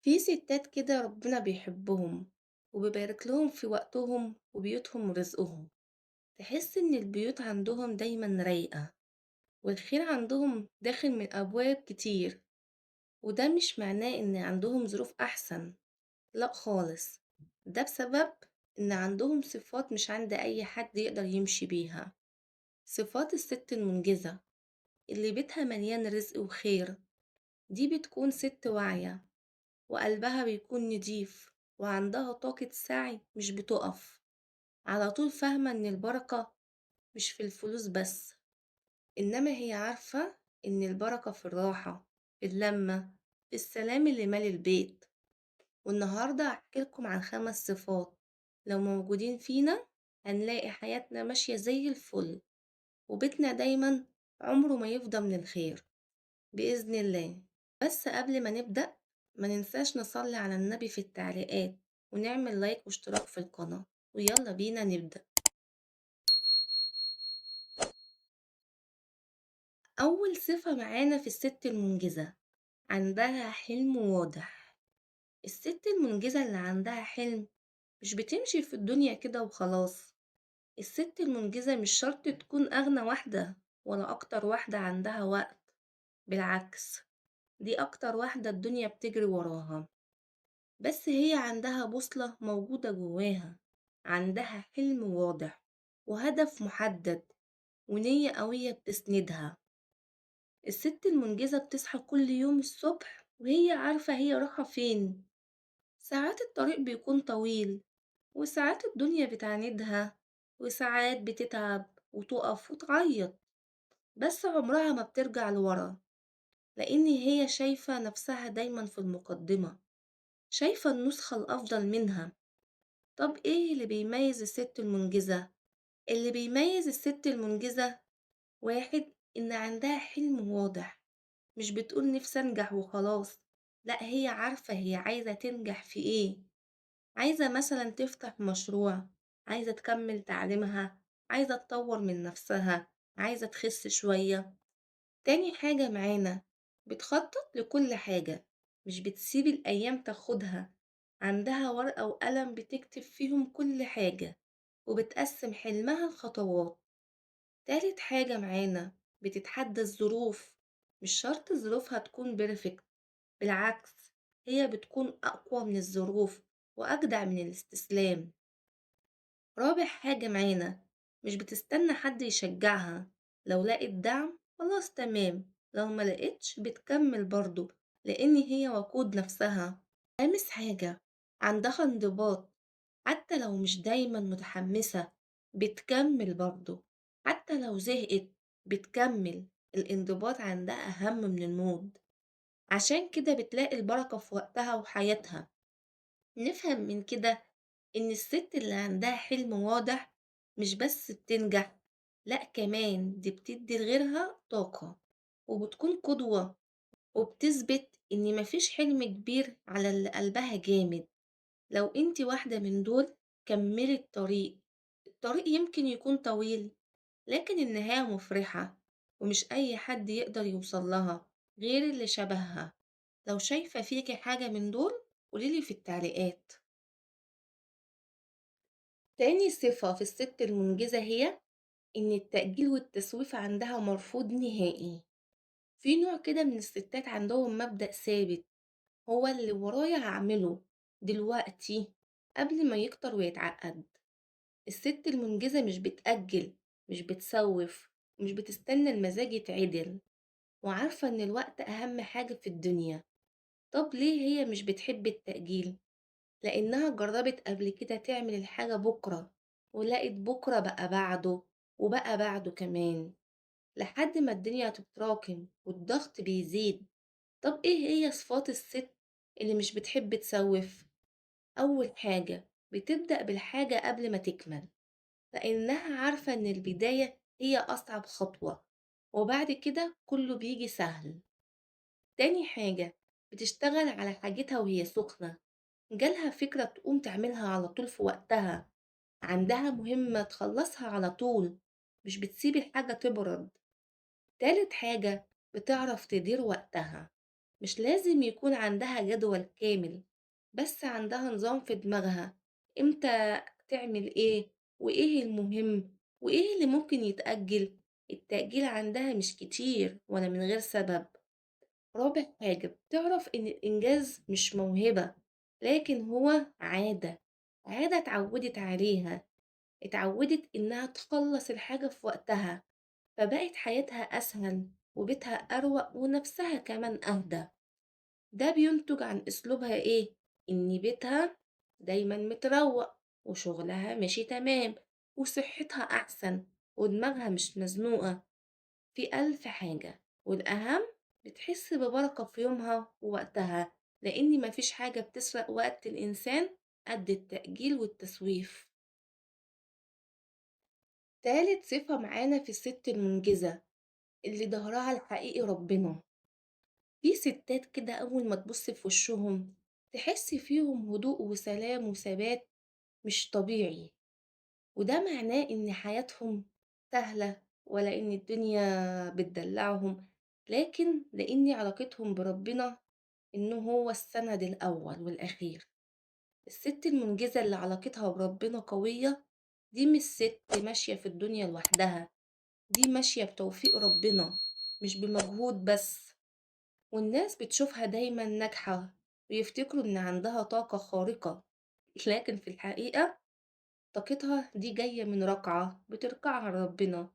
في ستات كده ربنا بيحبهم وبيبارك لهم في وقتهم وبيوتهم ورزقهم. تحس إن البيوت عندهم دايما رايقة، والخير عندهم داخل من أبواب كتير. وده مش معناه إن عندهم ظروف أحسن، لأ خالص، ده بسبب إن عندهم صفات مش عند أي حد يقدر يمشي بيها. صفات الست المنجزة اللي بيتها مليان رزق وخير، دي بتكون ست واعية وقلبها بيكون نضيف وعندها طاقة سعي مش بتقف على طول، فاهمة إن البركة مش في الفلوس بس، إنما هي عارفة إن البركة في الراحة، في اللمة، في السلام اللي مالي البيت. والنهاردة هحكي لكم عن 5 صفات لو موجودين فينا هنلاقي حياتنا ماشية زي الفل، وبيتنا دايما عمره ما يفضى من الخير بإذن الله. بس قبل ما نبدأ ما ننساش نصلي على النبي في التعليقات ونعمل لايك واشتراك في القناة، ويلا بينا نبدأ. أول صفة معانا في الست المنجزة عندها حلم واضح. الست المنجزة اللي عندها حلم مش بتمشي في الدنيا كده وخلاص. الست المنجزة مش شرط تكون أغنى واحدة ولا أكتر واحدة عندها وقت، بالعكس دي أكتر واحدة الدنيا بتجري وراها، بس هي عندها بوصلة موجودة جواها، عندها حلم واضح وهدف محدد ونية قوية بتسندها. الست المنجزة بتصحى كل يوم الصبح وهي عارفة هي رايحة فين. ساعات الطريق بيكون طويل، وساعات الدنيا بتعاندها، وساعات بتتعب وتقف وتعيط، بس عمرها ما بترجع لورا، لأن هي شايفة نفسها دايما في المقدمة، شايفة النسخة الأفضل منها. طب إيه اللي بيميز الست المنجزة؟ اللي بيميز الست المنجزة واحد، إن عندها حلم واضح، مش بتقول نفسي أنجح وخلاص، لأ هي عارفة هي عايزة تنجح في إيه. عايزة مثلا تفتح مشروع، عايزة تكمل تعليمها، عايزة تطور من نفسها، عايزة تخس شوية. تاني حاجة معانا، بتخطط لكل حاجة، مش بتسيب الأيام تاخدها، عندها ورقة وقلم بتكتب فيهم كل حاجة وبتقسم حلمها لخطوات. تالت حاجة معانا، بتتحدى الظروف، مش شرط ظروفها تكون perfect، بالعكس هي بتكون أقوى من الظروف وأجدع من الاستسلام. رابع حاجة معانا، مش بتستنى حد يشجعها، لو لقت دعم خلاص تمام، لو ما لقتش بتكمل برضو لأن هي وقود نفسها. خامس حاجة، عندها انضباط، حتى لو مش دايما متحمسة بتكمل برضو، حتى لو زهقت بتكمل. الانضباط عندها أهم من ال mood، عشان كده بتلاقي البركة في وقتها وحياتها. نفهم من كده إن الست اللي عندها حلم واضح مش بس بتنجح، لأ كمان دي بتدي لغيرها طاقة وبتكون قدوة، وبتثبت إن مفيش حلم كبير على اللي قلبها جامد. لو أنتِ واحدة من دول كملي الطريق، الطريق يمكن يكون طويل لكن النهاية مفرحة، ومش أي حد يقدر يوصل لها غير اللي شبهها. لو شايفة فيكي حاجة من دول قوليلي في التعليقات. تاني صفة في الست المنجزة هي إن التأجيل والتسويف عندها مرفوض نهائي. في نوع كده من الستات عندهم مبدأ ثابت، هو اللي ورايا هعمله دلوقتي قبل ما يكتر ويتعقد. الست المنجزة مش بتأجل، مش بتسوف، مش بتستنى المزاج يتعدل، وعارفة إن الوقت أهم حاجة في الدنيا. طب ليه هي مش بتحب التأجيل؟ لأنها جربت قبل كده تعمل الحاجة بكرة، ولقت بكرة بقى بعده وبقى بعده كمان، لحد ما الدنيا تتراكم والضغط بيزيد. طب إيه هي صفات الست اللي مش بتحب تسوف؟ أول حاجة، بتبدأ بالحاجة قبل ما تكمل، لأنها عارفة إن البداية هي أصعب خطوة وبعد كده كله بيجي سهل. تاني حاجة، بتشتغل على حاجتها وهي سخنة، جالها فكرة تقوم تعملها على طول في وقتها، عندها مهمة تخلصها على طول، مش بتسيب الحاجة تبرد. تالت حاجة، بتعرف تدير وقتها، مش لازم يكون عندها جدول كامل، بس عندها نظام في دماغها، إمتى تعمل إيه، وإيه المهم، وإيه اللي ممكن يتأجل. التأجيل عندها مش كتير ولا من غير سبب. رابع حاجة، بتعرف إن الإنجاز مش موهبة، لكن هو عادة، عادة اتعودت عليها، اتعودت إنها تخلّص الحاجة في وقتها، فبقت حياتها أسهل وبيتها أروق ونفسها كمان أهدى. ده بينتج عن أسلوبها إيه؟ إن بيتها دايمًا متروّق وشغلها ماشي تمام وصحتها أحسن ودماغها مش مزنوقة في ألف حاجة، والأهم بتحس ببركة في يومها ووقتها، لإن ما فيش حاجة بتسرق وقت الإنسان قد التأجيل والتسويف. تالت صفة معانا في الست المنجزة اللي ضهرها الحقيقي ربنا. في ستات كده أول ما تبُص في وشهم تحس فيهم هدوء وسلام وثبات مش طبيعي، وده معناه إن حياتهم سهلة ولا إن الدنيا بتدلعهم، لكن لإن علاقتهم بربنا إنه هو السند الأول والأخير. الست المنجزة اللي علاقتها بربنا قوية دي مش ست ماشية في الدنيا لوحدها، دي ماشية بتوفيق ربنا مش بمجهود بس. والناس بتشوفها دايمًا ناجحة ويفتكروا إن عندها طاقة خارقة، لكن في الحقيقة طاقتها دي جاية من ركعة بتركعها لربنا،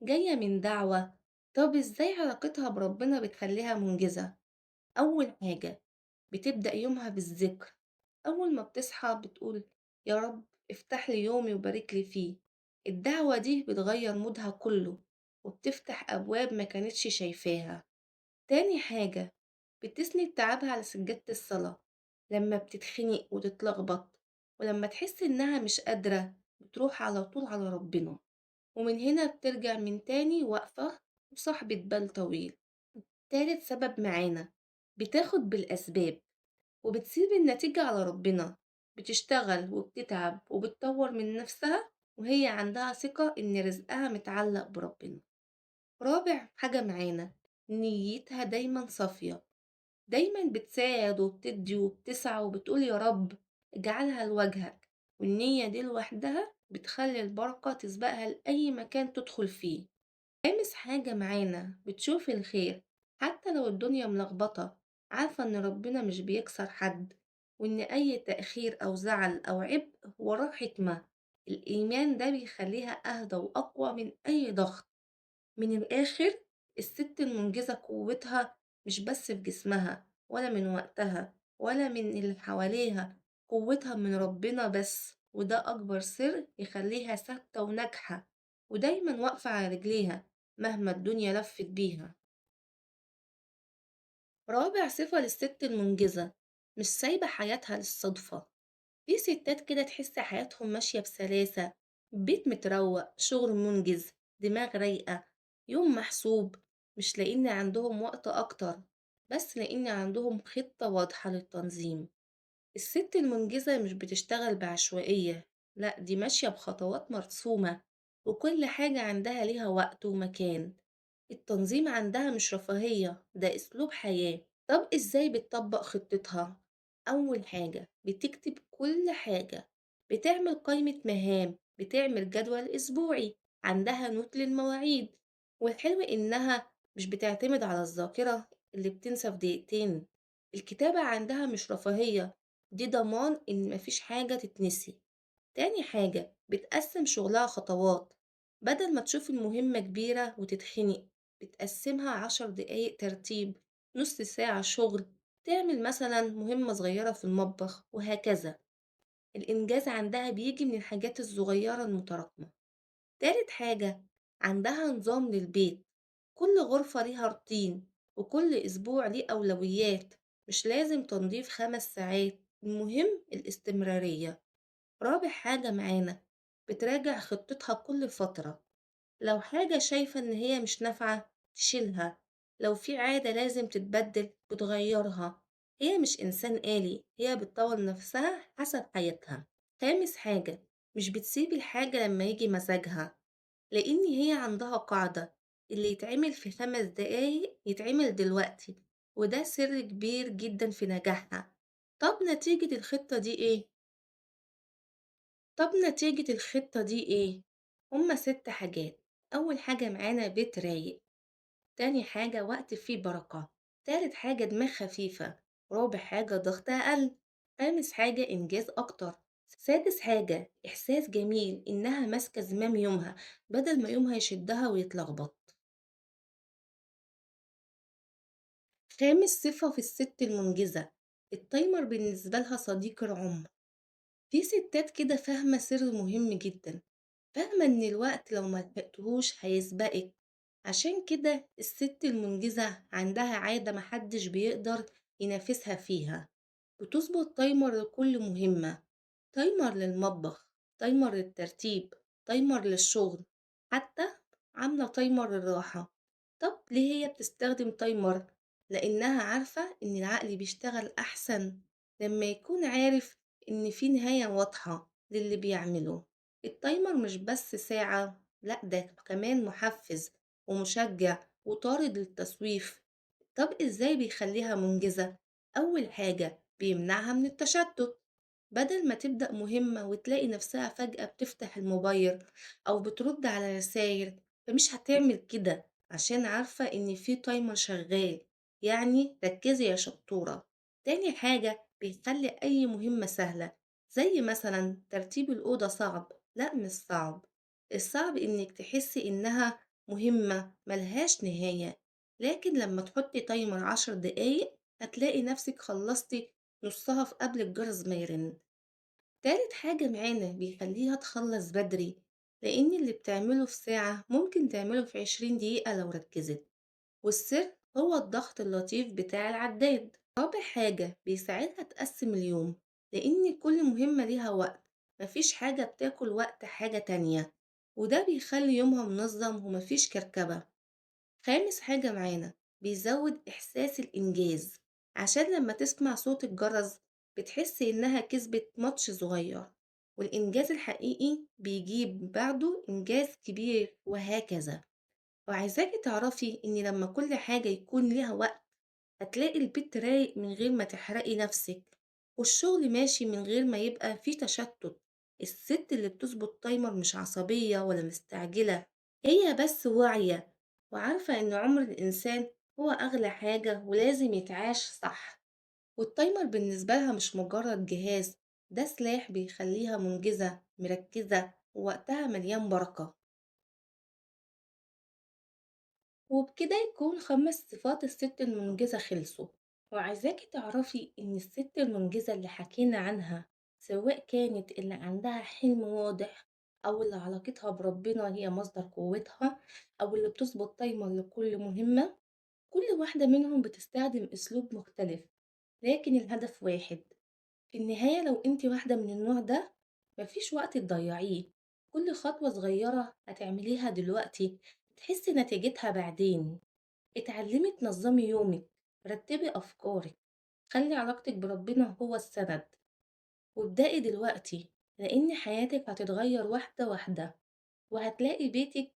جاية من دعوة. طب إزاي علاقتها بربنا بتخليها منجزة؟ أول حاجة بتبدأ يومها بالذكر، أول ما بتصحى بتقول يا رب افتح لي يومي وبارك لي فيه. الدعوة دي بتغير مودها كله وبتفتح أبواب ما كانتش شايفاها. تاني حاجة بتسند تعبها على سجادة الصلاة، لما بتتخنق وتتلخبط ولما تحس إنها مش قادرة بتروح على طول على ربنا، ومن هنا بترجع من تاني واقفة وصاحبة بال طويل. تالت سبب معانا، بتاخد بالأسباب وبتسيب النتيجة على ربنا، بتشتغل وبتتعب وبتطور من نفسها وهي عندها ثقة إن رزقها متعلق بربنا. رابع حاجة معانا، نيتها دايما صافية، دايما بتساعد وبتدي وبتسعى وبتقول يا رب اجعلها لوجهك، والنية دي لوحدها بتخلي البركة تسبقها لأي مكان تدخل فيه. خامس حاجة معانا، بتشوف الخير حتى لو الدنيا ملخبطة، عارفة إن ربنا مش بيكسر حد، وإن أي تأخير أو زعل أو عبء وراه حكمة. الإيمان ده بيخليها أهدى وأقوى من أي ضغط. من الآخر الست المنجزة قوتها مش بس في جسمها ولا من وقتها ولا من اللي حواليها، قوتها من ربنا بس، وده أكبر سر يخليها ثابتة وناجحة ودايما واقفة على رجليها مهما الدنيا لفت بيها. رابع صفة للست المنجزة، مش سايبة حياتها للصدفة. في ستات كده تحس حياتهم ماشية بسلاسة، بيت متروق، شغل منجز، دماغ رايقة، يوم محسوب، مش لأن عندهم وقت أكتر، بس لأن عندهم خطة واضحة للتنظيم. الست المنجزة مش بتشتغل بعشوائية، لأ دي ماشية بخطوات مرسومة وكل حاجة عندها ليها وقت ومكان. التنظيم عندها مش رفاهية، ده أسلوب حياة. طب إزاي بتطبق خطتها؟ أول حاجة بتكتب كل حاجة، بتعمل قائمة مهام، بتعمل جدول أسبوعي، عندها note للمواعيد. والحلو إنها مش بتعتمد على الذاكرة اللي بتنسى في دقيقتين. الكتابة عندها مش رفاهية، دي ضمان إن مفيش حاجة تتنسي. تاني حاجة بتقسم شغلها خطوات، بدل ما تشوف المهمة كبيرة وتتخنق بتقسمها 10 دقايق ترتيب، نص ساعة شغل، تعمل مثلا مهمة صغيرة في المطبخ وهكذا. الإنجاز عندها بيجي من الحاجات الصغيرة المتراكمة. تالت حاجة عندها نظام للبيت، كل غرفة ليها روتين وكل أسبوع ليه أولويات، مش لازم تنظيف 5 ساعات، المهم الاستمرارية. رابع حاجة معانا، بتراجع خطتها كل فترة، لو حاجة شايفة إن هي مش نافعة تشيلها، لو في عادة لازم تتبدل بتغيرها. هي مش إنسان آلي، هي بتطور نفسها حسب حياتها. خامس حاجة، مش بتسيب الحاجة لما يجي مزاجها، لإن هي عندها قاعدة اللي يتعمل في 5 دقايق يتعمل دلوقتي، وده سر كبير جدًا في نجاحها. طب نتيجة الخطة دي إيه؟ طب نتيجة الخطة دي إيه؟ هما 6 حاجات. أول حاجة معانا بيت رايق، تاني حاجة وقت فيه بركة، تالت حاجة دماغ خفيفة، رابع حاجة ضغط أقل، خامس حاجة إنجاز أكتر، سادس حاجة إحساس جميل إنها ماسكة زمام يومها بدل ما يومها يشدها ويتلخبط. خامس صفة في الست المنجزة، ال timer بالنسبة لها صديق العمر. في ستات كده فاهمة سر مهم جدا، فاهمة إن الوقت لو ما لحقتهوش هيسبقك. عشان كده الست المنجزة عندها عادة محدش بيقدر ينافسها فيها، بتظبط timer لكل مهمة، timer للمطبخ، timer للترتيب، timer للشغل، حتى عاملة timer للراحة. طب ليه هي بتستخدم timer؟ لأنها عارفة إن العقل بيشتغل أحسن لما يكون عارف إن في نهاية واضحة للي بيعمله. ال timer مش بس ساعة، لأ ده كمان محفز ومشجع وطارد للتسويف. طب إزاي بيخليها منجزة؟ أول حاجة بيمنعها من التشتت، بدل ما تبدأ مهمة وتلاقي نفسها فجأة بتفتح الموبايل أو بترد على رسايل، فمش هتعمل كده عشان عارفة إن في timer شغال، يعني ركزي يا شطورة. تاني حاجة بيخلي أي مهمة سهلة، زي مثلا ترتيب الأوضة صعب، لأ مش صعب، الصعب إنك تحسي إنها مهمة ملهاش نهاية، لكن لما تحطي timer 10 دقايق هتلاقي نفسك خلصتي نصها في قبل الجرس ما يرن. تالت حاجة معانا بيخليها تخلص بدري، لأن اللي بتعمله في ساعة ممكن تعمله في 20 دقيقة لو ركزت، والسر هو الضغط اللطيف بتاع العداد. رابع حاجة بيساعدها تقسم اليوم، لأن كل مهمة ليها وقت، مفيش حاجة بتاكل وقت حاجة تانية، وده بيخلي يومها منظم ومفيش كركبة. خامس حاجة معانا بيزود إحساس الإنجاز، عشان لما تسمع صوت الجرس بتحس إنها كسبت ماتش صغير، والإنجاز الحقيقي بيجيب بعده إنجاز كبير وهكذا. وعايزاكي تعرفي إن لما كل حاجة يكون ليها وقت هتلاقي البيت رايق من غير ما تحرقي نفسك، والشغل ماشي من غير ما يبقى فيه تشتت. الست اللي بتظبط timer مش عصبية ولا مستعجلة، هي بس واعية وعارفة إن عمر الإنسان هو أغلى حاجة ولازم يتعاش صح. وال timer بالنسبة لها مش مجرد جهاز، ده سلاح بيخليها منجزة مركزة ووقتها مليان بركة. وبكده يكون 5 صفات الست المنجزة خلصوا. وعايزاكي تعرفي إن الست المنجزة اللي حكينا عنها، سواء كانت اللي عندها حلم واضح، أو اللي علاقتها بربنا هي مصدر قوتها، أو اللي بتظبط timer لكل مهمة، كل واحدة منهم بتستخدم أسلوب مختلف، لكن الهدف واحد. في النهاية لو أنت واحدة من النوع ده مفيش وقت تضيعيه، كل خطوة صغيرة هتعمليها دلوقتي تحسي نتيجتها بعدين. اتعلمي تنظمي يومك، رتبي أفكارك، خلي علاقتك بربنا هو السند، وابدأي دلوقتي لأن حياتك هتتغير واحدة واحدة، وهتلاقي بيتك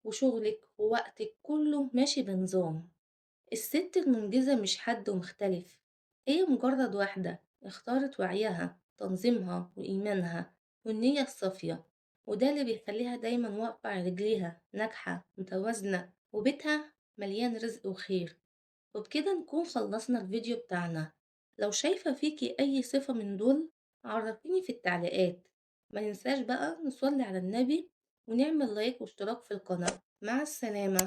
وشغلك ووقتك كله ماشي بنظام. الست المنجزة مش حد مختلف، هي مجرد واحدة اختارت وعيها، تنظيمها وإيمانها والنية الصافية، وده اللي بيخليها دايما واقفة على رجليها، ناجحة متوازنة، وبيتها مليان رزق وخير. وبكده نكون خلصنا الفيديو بتاعنا. لو شايفة فيكي أي صفة من دول عرفيني في التعليقات. ما ننساش بقى نصلي على النبي ونعمل لايك واشتراك في القناة. مع السلامة.